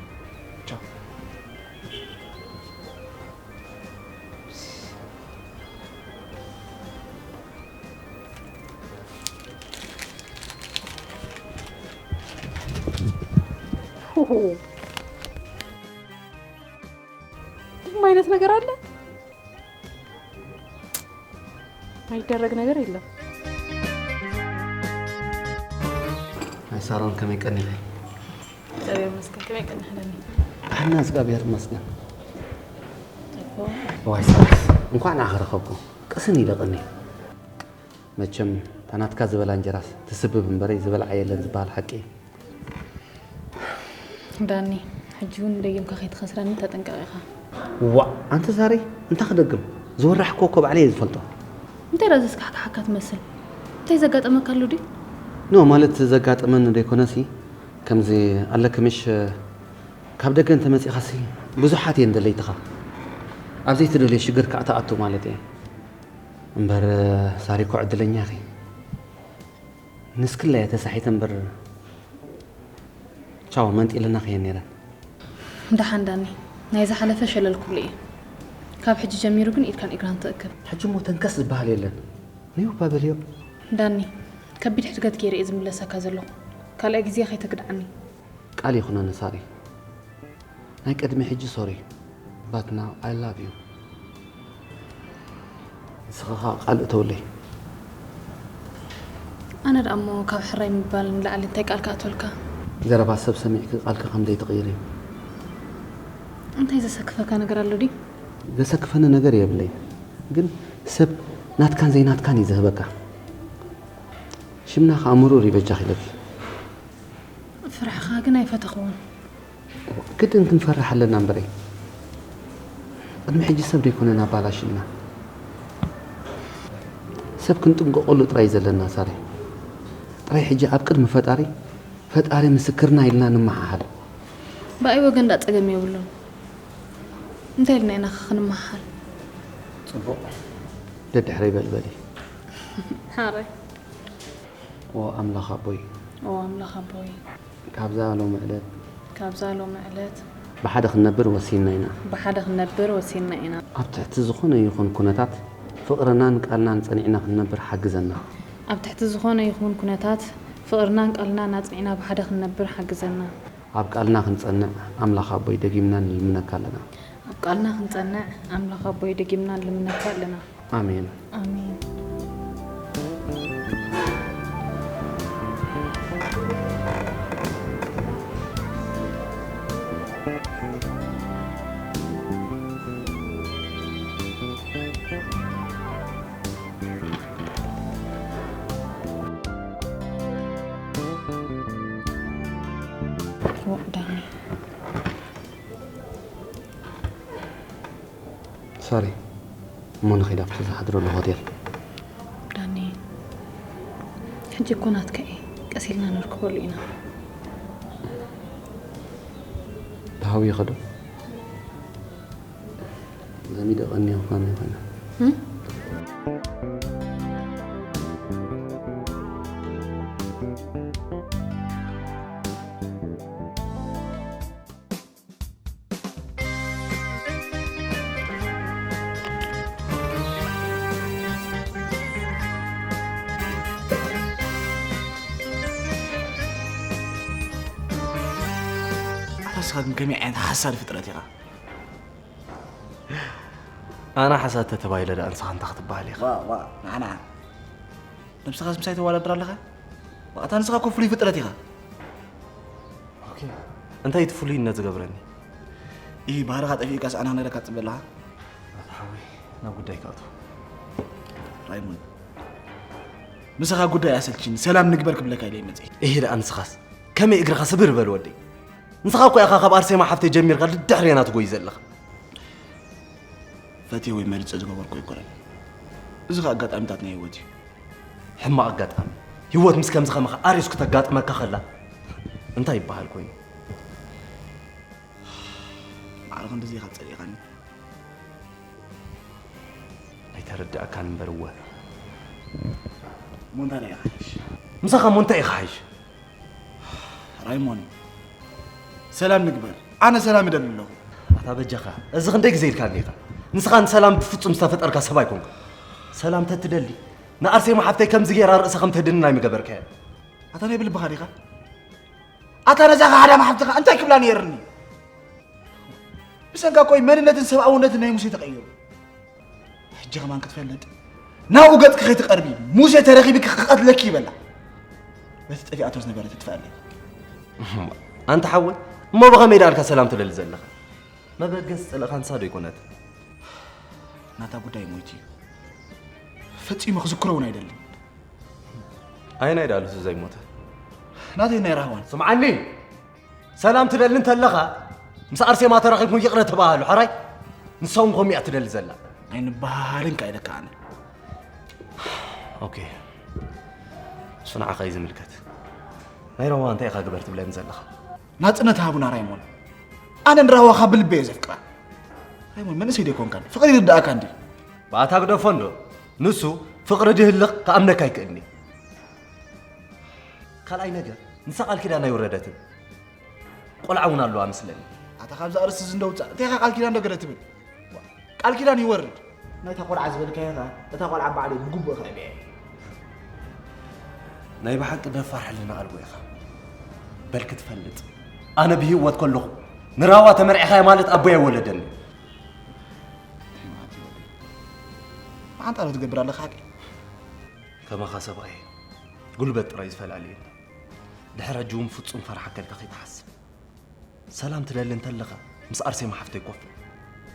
ቻው። ምንም አይነት ነገር አለ? ማይደረግ ነገር የለም። ኣይ ሳሮን ከመይ ቀኒኺ? እግዚኣብሔር ይመስገን። ከመይ ቀኒኺ? ኣሕና እግዚኣብሔር ይመስገን። ዋይ ሳሮን እንኳዕ ንዓኺ ረኸብኩ። ቅስን ኢለ ቀኒ። መቸም ታናትካ ዝበላ እንጀራስ ትስብብ እምበረይ ዝበልዓ የለን ዝበሃል ሓቂ እዩ። ዳኒ፣ ሕጂ እውን ደጊምካ ከይትኸስረኒ ተጠንቀቕ ኢኻ። ዋእ ኣንቲ ዛረይ እንታይ ክደግም? ዝወራሕክዎ እኮ ባዕለይ እየ ዝፈልጦ። እንታይ ደኣ ዘስካሕክሓካ ትመስል? እንታይ ዘጋጠመካ ኣሎ ድዩ? ኖ፣ ማለት ዘጋጠመኒ ዘይኮነሲ፣ ከምዚ ኣለኪ ምሽ፣ ካብ ደገ እንተመጺኻሲ ብዙሓት እየን ደለይትኻ። ኣብ ዘይትደልዮ ሽግር ከኣ ትኣቱ ማለት እየ። እምበር ሳሪ እኮ ዕድለኛ ኢኺ። ንስክላ እየ ተሳሒተ እምበር ቻው መንጢለና ከየን ነይረን። ደሓን ዳኒ፣ ናይ ዝሓለፈ ሸለል ክብሉ እዩ። ካብ ሕጂ ጀሚሩ ግን ኢድካን እግራን ትእክብ። ሕጂ እሞ ተንከስ ዝበሃል የለን። ንዩ እባ በልዮ። ዳኒ፣ ከቢድ ሕድገት ገይረ እየ ዝምለሰካ ዘለኹ። ካልኣይ ግዜ ከይተግድዓኒ። ቃል ይኹነኒ ሳሪ። ናይ ቅድሚ ሕጂ ሶሪ፣ but now I love you። ንስኻ ኸኣ ቃል እተውለይ። ኣነ ደኣ እሞ ካብ ሕራይ ምባል ንላዕሊ እንታይ ቃል ክኣትወልካ? ዘረባ ሰብ ሰሚዕኪ ቃልኪ ከም ዘይትቕይሪ። እንታይ ዘሰክፈካ ነገር ኣሎ ድዩ? ዘሰክፈኒ ነገር የብለይን፣ ግን ሰብ ናትካን ዘይናትካን እዩ ዝህበካ። ሽምና ኸኣ ምሩር እዩ በጃኺ ኢለኪ። ፍርሕኻ ግን ኣይፈተኽዎን። ግድን ክንፈርሕ ኣለና እምበረይ። ቅድሚ ሕጂ ሰብ ደይኮነን ኣባላሽና። ሰብ ክንጥንቀቐሉ ጥራይ እዩ ዘለና ሳሪ። ጥራይ ሕጂ ኣብ ቅድሚ ፈጣሪ፣ ፈጣሪ ምስክርና ኢልና ንመሓሃል። ብኣይ ወገን ደኣ ጸገም የብሉን። እንታይ ኢልና ኢና ኸ ክንመሓሃል? ጽቡቕ። ደድሕረይ በል በሊ። ሓራይ። ኦ ኣምላኽ ኣቦይ። ኦ ኣምላኽ ኣቦይ። ካብዛ ሎሚ ዕለት። ካብዛ ሎሚ ዕለት። ብሓደ ክንነብር ወሲንና ኢና። ብሓደ ክንነብር ወሲንና ኢና። ኣብ ትሕቲ ዝኾነ ይኹን ኩነታት ፍቕርናን ቃልናን ጸኒዕና ክንነብር ሓግዘና። ኣብ ትሕቲ ዝኾነ ይኹን ኩነታት ፍቕርናን ቃልናን ኣጽኒዕና ብሓደ ክንነብር ሓግዘና። ኣብ ቃልና ክንጸንዕ ኣምላኽ ኣቦይ ደጊምና ንልምነካ ኣለና። ኣብ ቃልና ክንጸንዕ ኣምላኽ ኣቦይ ደጊምና ንልምነካ ኣለና። ኣሜን። ኣሜን። ዳኒ። ሳሪ፣ እሞ ንኸይድ ኣብቲ ዝሓድረሉ ሆቴል። ዳኒ፣ ሕጂ እኮ ናትካ እየ። ቀስ ኢልና ንርክበሉ ኢና። ብሃዊ ይኸዶ። ዘሚደ ቀኒኹ ከመይ ኮይነ? እም? ኣታ ንስኻ ግን ከመይ ዓይነት ሓሳድ ፍጥረት ኢኻ? ኣነ ሓሳድ ተተባሂለ ደኣ ንስኻ እንታይ ክትበሃል ኢኻ? ዋ፣ ዋ፣ ንዓ፣ ንዓ። ነብስኻስ ምሳይ ተወዳድር ኣለኻ? ዋእ፣ ኣታ ንስኻ እኮ ፍሉይ ፍጥረት ኢኻ። ኦኬ። እንታይ እቲ ፍሉይነት ዝገብረኒ? ኢሂ፣ ባህርኻ ጠፊኡካስ ኣነ ክነግረካ ትጽበ ኣለኻ? ኣታ ሓወይ፣ ናብ ጉዳይካ ኣቱ። ራይሞንድ፣ ምሳኻ ጉዳይ ኣሰልችኒ፣ ሰላም ንግበር ክብለካ ኢለ እየ መጺአ። ኢሂ ደኣ ንስኻስ፣ ከመይ እግርኻ ስብር በል ወደይ። ንስኻ እኮ ኢኻ ካብ ኣርሴማ ሓፍተይ ጀሚርካ ድድሕሬና ትጎይ ዘለኻ። ፈትየ ወይ መሪጸ ዝገበርኩ ኣይኮነን። እዚ ኸኣ ኣጋጣሚታት ናይ ህይወት እዩ። ሕማቕ ኣጋጣሚ። ህይወት ምስ ከምዚ ከማኻ ኣርዮስ ክተጋጥመካ ከላ እንታይ ይበሃል ኮይኑ? ማዕረ ክንድዚ ኢኻ ጸሊእኻኒ። ኣይተረድኣካን እምበር እወ። እሞ እንታይ ደኣ ይሓይሽ? ምሳኻ እሞ እንታይ እዩ ክሓይሽ? ራይሞን፣ ሰላም ንግበር። ኣነ ሰላም እደሊ ኣለኹ። ኣታ በጃኻ፣ እዚ ክንደይ ግዜ ኢልካኒ ኢኻ? ንስኻ ንሰላም ብፍጹም ዝተፈጠርካ ሰብ ኣይኮንካ። ሰላም ተትደሊ፣ ንኣርሴማ ሓፍተይ ከምዚ ጌራ ርእሳ ከም ተድንን ኣይምገበርካያ። ኣታ ናይ ብልብኻ ዲኻ? ኣታ ነዛ ሃዳም ሓፍትኻ እንታይ ክብላ ነይርኒ? ብሰንካ እኮ እዩ መንነትን ሰብኣውነትን ናይ ሙሴ ተቐይሩ። ሕጂ ከማን ክትፈልጥ፣ ናብኡ ገጽኪ ከይትቐርቢ፣ ሙሴ ተረኺብኪ ክቐትለኪ ይበላ። በቲ ጠፊኣቶ ዝነበረ ትጥፍኣለይ። ኣንታ ሓወይ፣ እሞ ብኸመይ ደኣልካ ሰላም ትደሊ ዘለኻ? መበገሲ ጽልእኻ ንሳ ዶ ኣይኮነትን? ናታ ጉዳይ ሞይቱ እዩ። ፈጺሙ ክዝክሮ እውን ኣይደልን። ኣየናይ ደኣ ልሱ ዘይሞተ? ናተይ ናይ ራህዋን። ስምዓኒ! ሰላም ትደሊ እንተለኻ፣ ምስ ኣርሴማ ተራኺብኩም ይቕረ ተባሃሉ፣ ሕራይ? ንሳ እውን ከምኡ እያ ትደሊ ዘላ። ኣይንበሃሃልን ከኣ ኢለካ ኣነ። ኦኬ፣ እሱ ንዓኻ እዩ ዝምልከት። ናይ ራዋ እንታይ ኢኻ ግበር ትብለኒ ዘለኻ? ናጽነት ሃቡና ራይሞን። ኣነ ንራዋ ካብ ልበ እየ ዘፍቅራ። ራይሞን መንእሰይ ዶ ኣይኮንካን? ፍቕሪ ይርድኣካ እንዲ? ብኣታ ግደፎ እንዶ፣ ንሱ ፍቕሪ ድህልኽ ክኣምነካ ኣይክእልኒ። ካልኣይ ነገር፣ ንሳ ቃል ኪዳን ኣይወረደትን። ቆልዓ እውን ኣለዋ መስለኒ። ኣታ ካብዛ ኣርእስቲ እዚ እንደውጻእ፣ እንታይ ኢኻ ቃል ኪዳን ዶ ገለ ትብል? ቃል ኪዳን ይወርድ። ናይታ ቆልዓ ዝበልካዮ ኸኣ፣ እታ ቆልዓ ባዕለይ ብግቡእ ከዕብያ እየ። ናይ ብሓቂ ደፋር ሕልና ኣልቦ ኢኻ። በል ክትፈልጥ፣ ኣነ ብህይወት ከለኹ ንራዋ ተመርዒኻያ ማለት ኣቦይ ኣይወለደኒ። መዓንጣ ዶ ትገብር ኣለኻ ሓቂ? ከማኻ ሰብኣይ ጉልበት ጥራይ ዝፈላልየኒ። ድሕሪ ሕጂ እውን ፍጹም ፈርሓከልካ ከይትሓስብ። ሰላም ትደሊ እንተለኻ ምስ ኣርሴማ ሓፍተይ ኮፍ በል።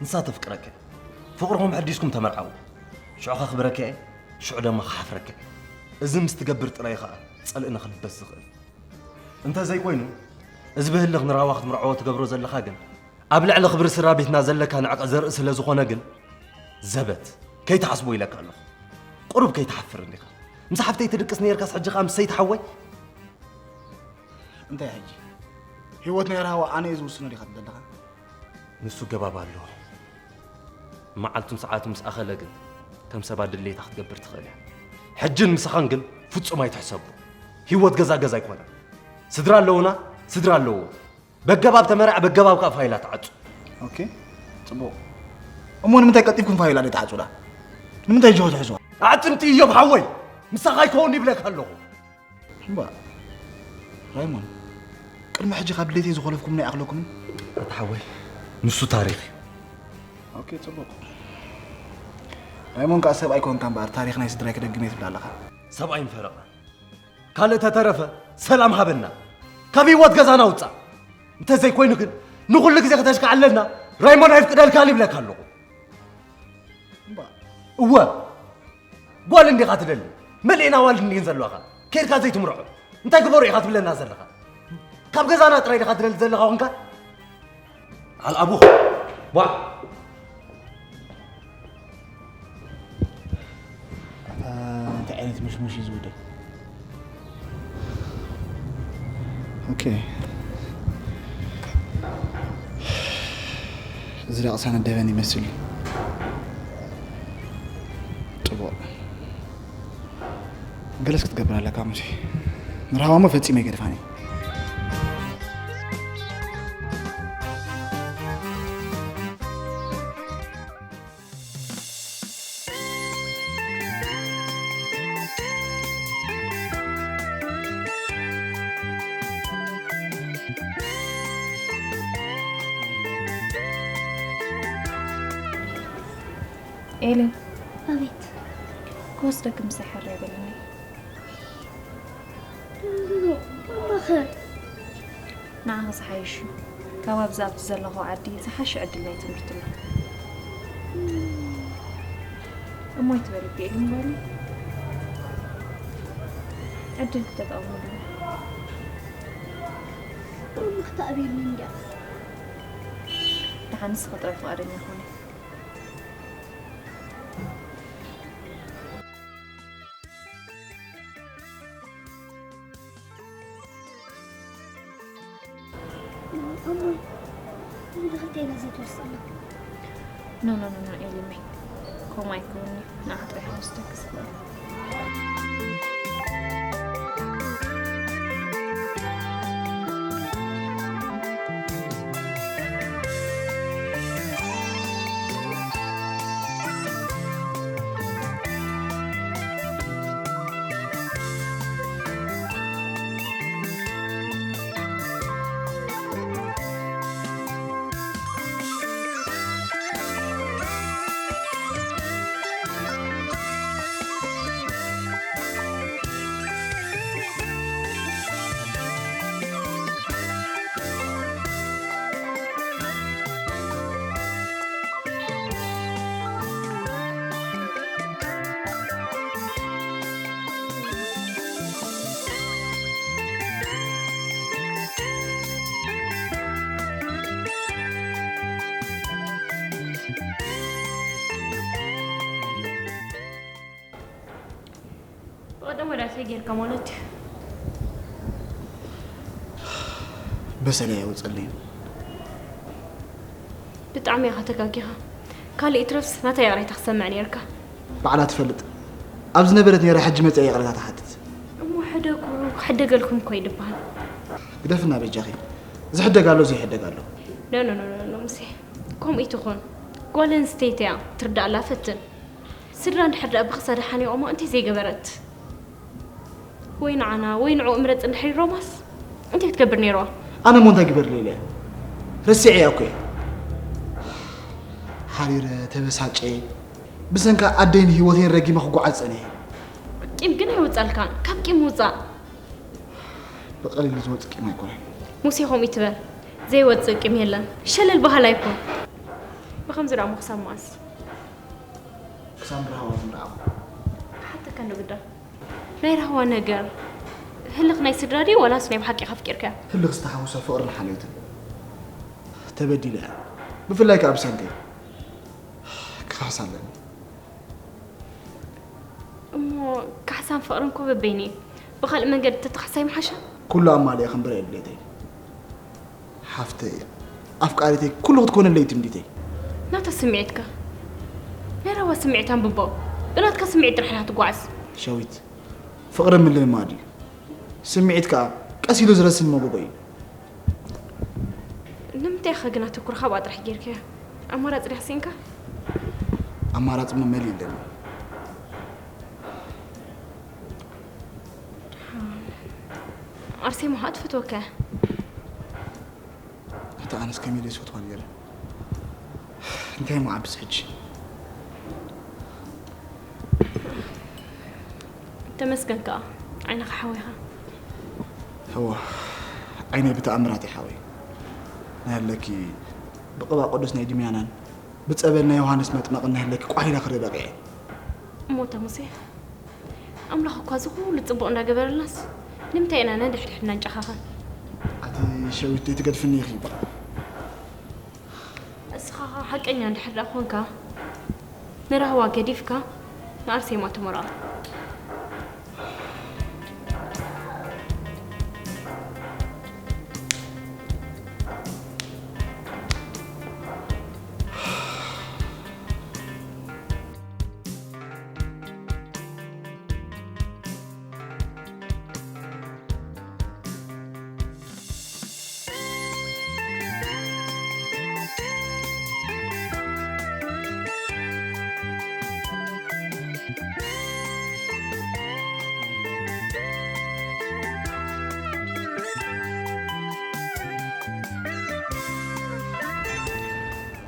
ንሳ ተፍቅረካ እያ። ፍቕርኹም ሕዲስኩም ተመርዓዉ። ሽዑ ከኽብረካ እየ፣ ሽዑ ድማ ክሓፍረካ እየ። እዚ ምስ ትገብር ጥራይ ኸኣ ጸልእና ክልበስ ዝኽእል። እንተ ዘይኮይኑ፣ እዚ ብህልኽ ንራዋ ክትምርዓዎ ትገብሮ ዘለኻ ግን፣ ኣብ ልዕሊ ክብሪ ስድራ ቤትና ዘለካ ንዕቀ ዘርኢ ስለ ዝኾነ ግን፣ ዘበት፣ ከይትሓስቦ ኢለካ ኣለኹ። ቁሩብ ከይትሓፍር እንዲኻ። ምስ ሓፍተይ ትድቅስ ነይርካስ፣ ሕጂ ኸኣ ምስ ሰይቲ ሓወይ? እንታይ ሕጂ? ህይወት ናይ ራህዋ ኣነ እየ ዝውስኖ ዲኻ ትብል ዘለኻ? ንሱ ገባብ ኣለዎ። መዓልቱን ሰዓቱ ምስ ኣኸለ ግን ከም ሰባት ድሌታ ክትገብር ትኽእል እያ። ሕጅን ምሳኻን ግን ፍጹም ኣይትሕሰቦ። ህይወት ገዛ ገዛ ኣይኮነን። ስድራ ኣለውና፣ ስድራ ኣለዎ። በገባብ ተመርዓ፣ በገባብ ከኣ ፋይላ ትዓጹ። ኦኬ፣ ጽቡቕ። እሞ ንምንታይ ቀልጢፍኩም ፋይላ ዘይትዓጹላ? ንምንታይ ጅሆ ትሕዝዋ? ኣዕጽምቲ እዮብ ሓወይ፣ ምሳኻ ኣይከውን ይብለካ ኣለኹ። እምባ፣ ራይሞን፣ ቅድሚ ሕጂ ካብ ድሌተይ ዝኾለፍኩምኒ ኣይኣኽለኩምን? ኣታ ሓወይ፣ ንሱ ታሪኽ እዩ። ኦኬ፣ ጽቡቕ። ራይሞን ከኣ ሰብኣይ ኮንካ እምበኣር፣ ታሪኽ ናይ ስድራይ ክደግም እየ ትብል ኣለኻ። ሰብኣይ ምፈረቓ። ካልእ ተተረፈ፣ ሰላም ሃበና። ካብ ህይወት ገዛና ውጻእ። እንተዘይኮይኑ ግን፣ ንኹሉ ግዜ ከተሽካዕለልና፣ ራይሞን ኣይፍቅደልካን ይብለካ ኣለኹ። እምባ፣ እወ፣ ጓል እንዲኻ ትደሊ። መሊእና ዋልድ እንዲን ዘለኻ። ከይድካ ዘይትምርዖ። እንታይ ግበሩ ኢኻ ትብለና ዘለኻ? ካብ ገዛና ጥራይ ዲኻ ትደሊ ዘለኻ ኮንካ? ዓል ኣቡኽ። ቧዕ። ኣታ እንታይ ዓይነት ምሽሙሽ እዩ ዝውደይ? ኦኬ። እዚ ደቕሳ ነደበን ይመስል እዩ። ጽቡቕ። ገለስ ክትገብር ኣለካ ሙሴ። ንራህዋ እሞ ፈጺመ ኣይገድፋን እየ። ኤለን። ኣቤት። ክወስደኪ ምሳይ ሕራይ በለኒ። እሞ፣ እሞ ኸ? ንዓኺ ዝሓይሽ እዩ። ካብ ኣብዚ ኣብቲ ዘለኹ ዓዲ ዝሓሸ ዕድል ናይ ትምህርቲ ኣሎ። እሞ ኣይትበሊ፣ ብኤልን ጓልን ዕድል ክተጠቕምሉ። እሞ ክተዕብየኒ እንድያ። ደሓን ንስኺ ጥራይ ፍቓደኛ ኩኒ። እሞ ንኽልቴና ዘይትወስድና? ኖ፣ ኖ፣ ኖ፣ ኖ፣ ኤሊመይ። ከምኡ ኣይከውን'ዩ። ንዓኻ ጥራሕ ክወስደኪ ዝኽእል። ብቐደም ወዳተይ ጌርካ ማለት እዩ። በሰለይ ኣይወፀለይን። ብጣዕሚ ኢኻ ተጋጊኻ። ካልእ ይትረፍስ ናታ ይቕሬታ ክሰምዕ ነይርካ። ባዕላ ትፈልጥ። ኣብ ዝነበረት ነይረ ሕጂ መፅኣ ይቕሬታ ትሓትት። እሞ ሕደጉ ክሕደገልኩም እኮ እዩ ዝበሃል። ግደፍና በጃኺ። ዝሕደግ ኣሎ ዘይሕደግ ኣሎ። ኖ ኖ ኖ ኖ ኖ፣ ሙሴ፣ ከምኡ ይትኹን። ጓል ኣንስተይቲ እያ፣ ትርዳእላ ፈትን። ስድራ እንድሕር ደኣ ብኽሳዳ ሓኒቖማ እንታይ ዘይገበረት? ወይ ንዓና ወይ ንዕኡ ምረጽ እንድሕር ኢሎማስ እንታይ ክትገብር ነይርዋ? ኣነ እሞ እንታይ ግበር ኢለ እየ? ረሲዐያ እኮ እየ። ሓሪረ፣ ተበሳጨየ። ብሰንካ ኣደይን ህይወተይን ረጊመ ክጓዓዝ ጸኒሐ። ቂም ግን ኣይወጻልካን። ካብ ቂም ውጻእ። ብቐሊሉ ዝወጽእ ቂም ኣይኮነን። ሙሴ ከምኡ ይትበል። ዘይወጽእ ቂም የለን። ሸለል በሃላይ ኩን። ብኸምዚ ደኣ ምኽሳብ መኣስ? ክሳብ ብራህዋ ዝምርዓኹ። ክሓተካ እንዶ ግዳ። ናይ ራህዋ ነገር ህልኽ ናይ ስድራ ድዩ ዋላስ ናይ ብሓቂ ኢኻ ኣፍቂርካያ? ህልኽ ዝተሓወሶ ፍቕርን ሓልዮትን። ተበዲለ እየ። ብፍላይ ከኣ ብሰንከይ። ክኽሕስ ኣለኒ። እሞ ካሕሳን ፍቕርን እኮ በበይኑ እዩ። ብኻልእ መንገዲ ተተኻሕሳይ ምሓሻ? ኩሉ ኣማሊኣ ክንበረ እየ ድሌተይ። ሓፍተይ፣ ኣፍቃሪተይ፣ ኩሉ ክትኮነለይ ትምኒተይ። ናታ ስምዒትካ ናይ ራህዋ ስምዒት ኣንብቦ። ብናትካ ስምዒት ጥራሕ ኢኻ ትጓዓዝ። ሸዊት፣ ፍቕሪ ምልምማድ እዩ። ስምዒት ከኣ ቀስ ኢሉ ዝረስን መጎጎ እዩ። ንምንታይ ኢኻ ግን ኣተኩርኻ ኣብኣ ጥራሕ ጌርካያ? ኣማራጺ ድኻ ስኢንካ? ኣማራጺ እሞ መሊኡ ኣለኒ። ኣርሴማ ኸኣ ትፈትወካ እያ። ኣታ ኣነስ ከመይ ኢለ ዝፈትዋ ነይረ። እንታይ እሞ ዓብስ ሕጂ? ተመስገን ከኣ ዓይንኻ ሓዊኻ። እወ ዓይነይ ብተኣምራት ይሓዊ። ናይ ኣለኪ ብቅባ ቅዱስ ናይ ድምያናን ብጸበል ናይ ዮሃንስ መጥመቕን ናይ ኣለኪ ቋሂላ ክርኢ በቂዐ። እሞ እታ ሙሴ ኣምላኽ እኳ እዚ ኩሉ ጽቡቕ እንዳገበረልናስ ንምንታይ ኢና ነንሕድሕድና ንጨኻኸን? ኣቲ ሸዊት ዘይትገድፍኒ ኢኺ። እስኻ ኸኣ ሓቀኛ እንድሕር ደኣ ኾንካ ንራህዋ ገዲፍካ ንኣርሴማ ተመርዖ።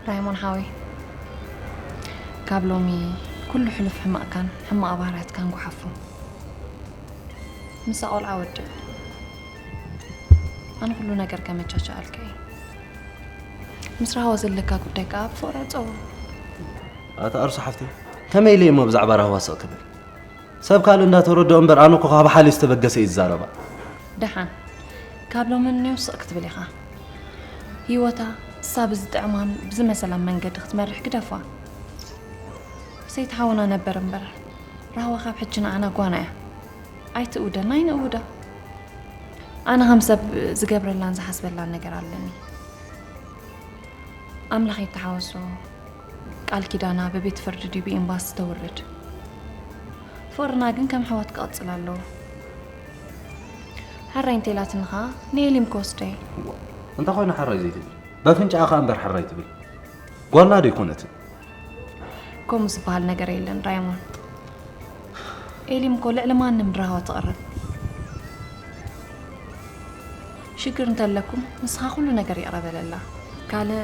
ራይሞን ሓወይ፣ ካብ ሎሚ ኩሉ ሕሉፍ ሕማቕካን ሕማቕ ባህርያትካን ጓሓፎ። ምሳ ቆልዓ ወድእ። ኣነ ኩሉ ነገር ከመቻችኣልካ እየ። ምስ ራህዋ ዘለካ ጉዳይ ከኣ ብፍቕሪ ዕጸዎ። ኣታ ኣርሱ ሓፍተይ፣ ከመይ ኢለ እሞ ብዛዕባ ራህዋ ስቕ ክብል? ሰብ ካልእ እንዳተረድኦ እምበር ኣነ እኮ ካብ ሓልዮ ዝተበገሰ እየ ዝዛረባ። ደሓን ካብ ሎሚ ንኔው ስቕ ክትብል ኢኻ። ህይወታ እሳ ብዝጥዕማን ብዝመሰላን መንገዲ ክትመርሕ ግደፋ። ሰይቲ ሓውና ነበር እምበር ራህዋ ካብ ሕጂ ንዓና ጓና እያ። ኣይትእውደና ኣይንእውዳ። ኣነ ከም ሰብ ዝገብረላን ዝሓስበላን ነገር ኣለኒ። ኣምላኽ ይተሓወሶ። ቃል ኪዳና ብቤት ፍርዲ ድዩ ብኤምባሲ ተውርድ። ፍቕርና ግን ከም ኣሕዋት ክቐጽል ኣለዎ። ሕራይ እንተኢላትኒ ኸኣ ንኤሊም ክወስዶ እየ። እንታይ ኮይኑ ሕራይ ዘይትብል? በፍንጭኣ ኸኣ እምበር ሕራይ ትብል። ጓልና ዶ ኣይኮነትን? ከምኡ ዝበሃል ነገር የለን ራይሞን። ኤሊም እኮ ልዕሊ ማንም ንራህዋ ትቕረብ። ሽግር እንተለኩም ንስኻ ኩሉ ነገር ይቕረ በለላ። ካልእ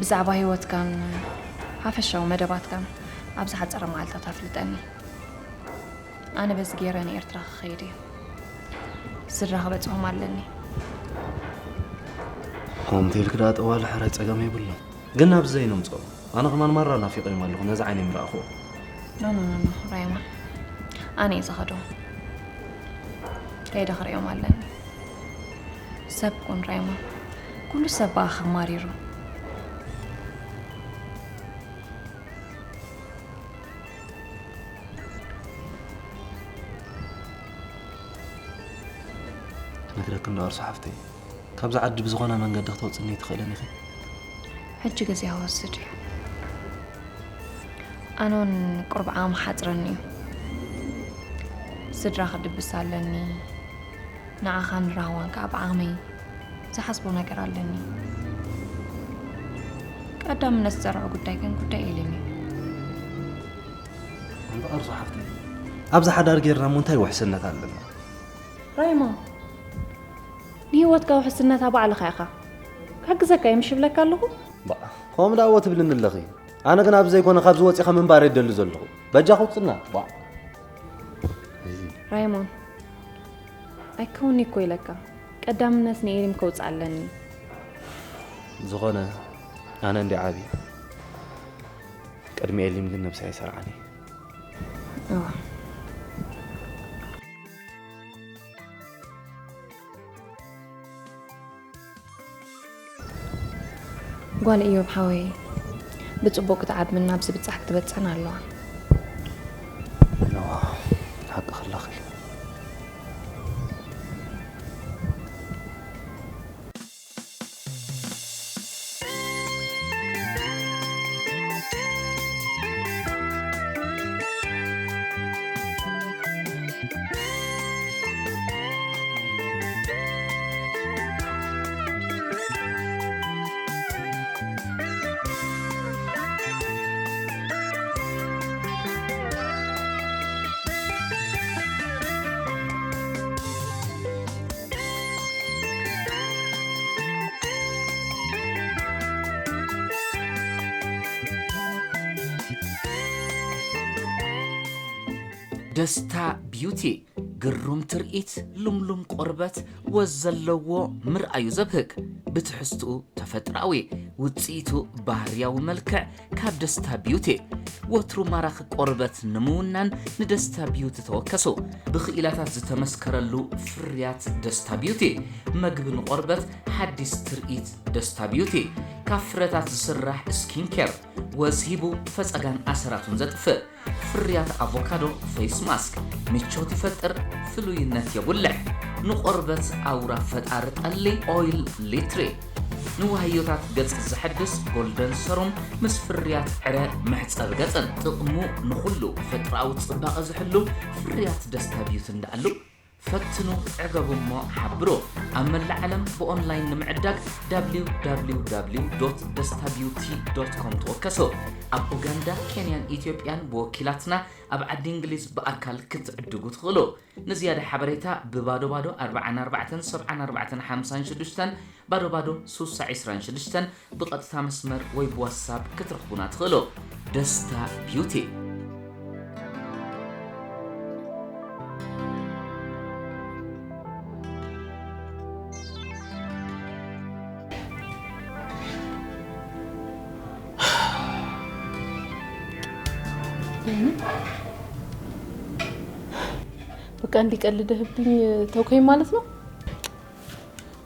ብዛዕባ ህይወትካን ሓፈሻዊ መደባትካን ኣብ ዝሓጸረ መዓልታት ኣፍልጠኒ። ኣነ በዚ ገይረ ንኤርትራ ክኸይድ እየ። ስድራ ክበጽሖም ኣለኒ። ከምኡ እንተ ኢልኪ ደኣ ጠዋሊ ሕራይ ጸገም የብሉን። ግን ናብዚ ዘይነምጽኦም። ኣነ ከማን ማራ ናፊቐዮም ኣለኹ ነዚ ዓይነይ ምረኣኽዎ። ኖ ኖ ኖ ኖ ራይማ፣ ኣነ እየ ዝኸዶ። ከይደ ክርእዮም ኣለኒ። ሰብ ኩን ራይማ፣ ኩሉ ሰብ ብኣኻ ማሪሩ። ክረክ እንዶ ኣርሶ ሓፍተይ፣ ካብዚ ዓዲ ብዝኾነ መንገዲ ክተውፅኒ ትኽእልን ኢኺ። ሕጂ ግዜ ክወስድ እዩ። ኣነ እውን ቁርብ ዓቕሚ ሓፅረኒ እዩ። ስድራ ክድብስ ኣለኒ። ንዓኻን ንራህዋን ከዓ ብዓቕመይ ዝሓስቦ ነገር ኣለኒ። ቀዳምነት ዝፀርዖ ጉዳይ ግን ጉዳይ ኤሊም እዩ። እምበኣር ዞሓፍተይ፣ ኣብዚ ሓዳር ጌርና እሞ እንታይ ውሕስነት ኣለና? ራይሞ፣ ንህይወትካ ውሕስነታ ባዕልኻ ኢኻ። ክሕግዘካ እየ ምሽ ይብለካ ኣለኹ። ባእ፣ ከምኡ ደኣ እዎ ትብልኒ ኣለኺ። ኣነ ግን ኣብዚ ዘይኮነ ካብዚ ወጺኻ ምንባር እየ ደሊ ዘለኹ። በጃኺ ውጽና። ባእ። ራይሞን፣ ኣይከውንይ እኮ ኢለካ። ቀዳምነት ንኤሊም ከውጽእ ኣለኒ። ዝኾነ፣ ኣነ እንዲ ዓቢ። ቅድሚ ኤሊም ግን ነብሰይ ኣይሰርዓን እየ። እዋ። ጓል እዮብ ሓወይ፣ ብጽቡቕ ክትዓብን ናብ ዝብጻሕ ክትበጽሕን ኣለዋ። እዋ፣ ሓቅኺ ኣለኺ። ደስታ ቢዩቲ፣ ግሩም ትርኢት፣ ልምሉም ቆርበት፣ ወዝ ዘለዎ፣ ምርኣዩ ዘብህግ፣ ብትሕዝትኡ ተፈጥሮኣዊ፣ ውጽኢቱ ባህርያዊ መልክዕ ካብ ደስታ ቢዩቲ። ወትሩ ማራኺ ቆርበት ንምውናን ንደስታ ቢዩቲ ተወከሱ። ብኽኢላታት ዝተመስከረሉ ፍርያት ደስታ ቢዩቲ። መግቢ ንቆርበት፣ ሓዲስ ትርኢት ደስታ ቢዩቲ። ካብ ፍረታት ዝስራሕ ስኪን ኬር፣ ወዝ ሂቡ ፈጸጋን ኣሰራቱን ዘጥፍእ። ፍርያት ኣቮካዶ ፌስ ማስክ ምቾት ይፈጥር፣ ፍሉይነት የጉልሕ። ንቆርበት ኣውራ ፈጣሪ ጠሊ ኦይል ሊትሪ። ንዋህዮታት ገጽ ዘሐድስ ጎልደን ሰሩም ምስ ፍርያት ዕረ መሕጸቢ ገጽን። ጥቕሙ ንኹሉ ፈጥራዊ ጽባቐ ዝሕሉ ፍርያት ደስታ ቢዩቲ እንዳኣሉ። ፈትኑ፣ ዕገቡ እሞ ሓብሩ። ኣብ መላእ ዓለም ብኦንላይን ንምዕዳግ ደብሊው ደብሊው ደብሊው ዶት ደስታ ቢዩቲ ዶት ኮም ተወከሱ። ኣብ ኡጋንዳ፣ ኬንያን ኢትዮጵያን ብወኪላትና ኣብ ዓዲ እንግሊዝ ብኣካል ክትዕድጉ ትኽእሉ። ንዝያዳ ሓበሬታ ብባዶ ባዶ ኣርባዓን ኣርባዕተን ሰብዓን ኣርባዕተን ሓምሳን ሽዱሽተን፣ ባዶ ባዶ ሱሳ ዒስራን ሽዱሽተን ብቐጥታ መስመር ወይ ብዋትሳፕ ክትረኽቡና ትኽእሉ። ደስታ ቢዩቲ። በቃ እንዲቀልድህብኝ ተውከኝ ማለት ነው።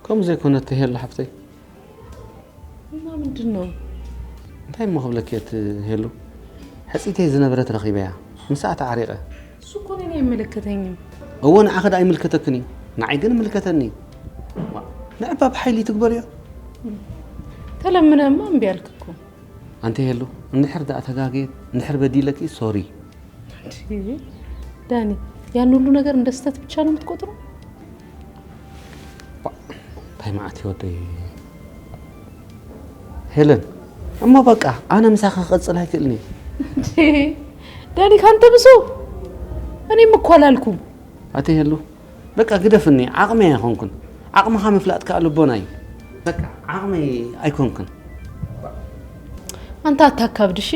ከምኡ ዘይኮነ እትሄሉ ሓፍተይ። እና ምንድን ነው? እንታይ እሞ ክብለኪ እየ ትሄሉ? ሕጽይተይ ዝነበረት ረኺበያ። ምሳኣ ተዓሪቐ። እሱ እኮ እኔን አይመለከተኝም። እወ፣ ንዓኺ ደኣ ይምልከተክን እዩ። ንዓይ ግን ይምልከተኒ እዩ። ዋ፣ ንዕባ ብሓይሊ ትግበርዮ። ተለምነማ እምቢ ኣልክ እኮ። ኣንቲ ሄሉ፣ እንድሕር ደኣ ተጋግየት፣ እንድሕር በዲለኪ፣ ሶሪ። እንዴ፣ ዳኒ፣ ያን ሁሉ ነገር እንደ ስህተት ብቻ ነው የምትቆጥረው? ባ-፣ እንታይ መዓት እዩ ወደይ። ሄለን፣ እሞ በቃ፣ ኣነ ምሳኺ ክቕጽል ኣይክእልን እየ። እንዴ፣ ዳኒ፣ ካንተ ብሶ? እኔም እኮ አላልኩም። ኣቲ ሄሉ፣ በቃ ግደፍኒ፣ ዓቕመይ ኣይኮንኩን። ዓቕምኻ ምፍላጥ ከኣ ልቦና እዩ። በቃ ዓቕመይ ኣይኮንኩን። አንተ አታካብድ እሺ።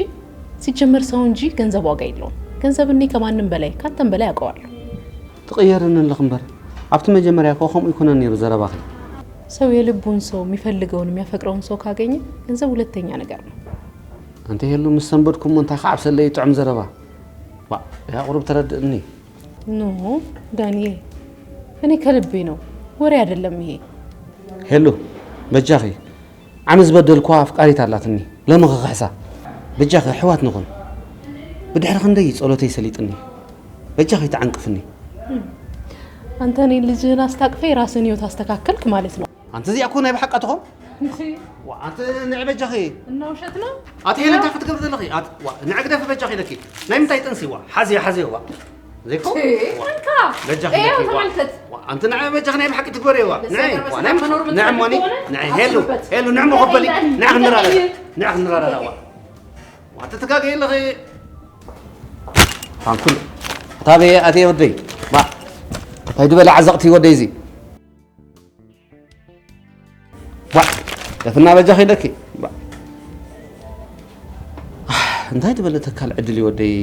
ሲጀመር ሰው እንጂ ገንዘብ ዋጋ የለውም። ገንዘብ እኔ ከማንም በላይ ካንተም በላይ አውቀዋለሁ። ትቕየርኒ ኣለኽ እምበር፣ ኣብቲ መጀመርያ እኮ ከምኡ ይኮነን ነይሩ ዘረባኺ። ሰው የልቡን ሰው፣ የሚፈልገውን የሚያፈቅረውን ሰው ካገኘ ገንዘብ ሁለተኛ ነገር ነው። ኣንቲ ሄሉ፣ ምስ ሰንበድኩሞ እንታይ ከዓብሰለይ ጥዑም ዘረባ። ዋ፣ ያ ቁሩብ ተረድእኒ። ኖ ዳንኤል፣ እኔ ከልቤ ነው፣ ወሬ አይደለም ይሄ። ሄሉ፣ በጃኺ፣ ዓሚ ዝበደልኳ ኣፍቃሪት ኣላትኒ፣ ሎሚ ክኽሕሳ። በጃኺ፣ ኣሕዋት ንኹን። ብድሕሪ ክንደይ ጸሎተይ ሰሊጥኒ። በጃኺ፣ ተዓንቅፍኒ። እም፣ አንተ እኔን ልጅህን አስታቅፈ የራስህን ህይወት አስተካከልክ ማለት ነው። ኣንቲ እዚኣ እኮ ናይ ብሓቃ ትኾን? እንዴ? ዋ ኣንቲ ንዕ በጃኺ። እና ውሸት ነው? ኣቲ ሄለ እንታይ ክትገብር ዘለኺ? ኣት ዋ ንዕ ግደፊ በጃኺ ኢለኪ። ናይ ምንታይ ጥንሲ ዋ? ሓዝዮ ሓዝዮ ዋ። ዘይኮ? እንካ በጃኺ ይኸው ኢለኪ ዋ። ተመልከት። ዋ ኣንቲ ንዕ በጃኺ ናይ ብሓቂ ትግበሪ ዋ። በዛ ንዕ ነገር ዋ በስመ ናይ ኣብ መኖር ንዕ ሞኒ የምትፈልግ ከሆነ ንዕ ሄሉ አስብበት። ሄሉ ንዕ መኸበሊ ንዕ ንዕ ክንራራ ንዕ ንዕ ክንራራ ዋ። ዋ ትትጋገ የለኺ። ታንኩል ታበየ ኣትየ ወደይ ባ እንታይ ዝበለ ዓዘቕቲ ወደይ እዚ ዋ ደፍና በጃኺ ኢለኪ ባ እንታይ ዝበለ ተካል ዕድል እዩ ወደይ።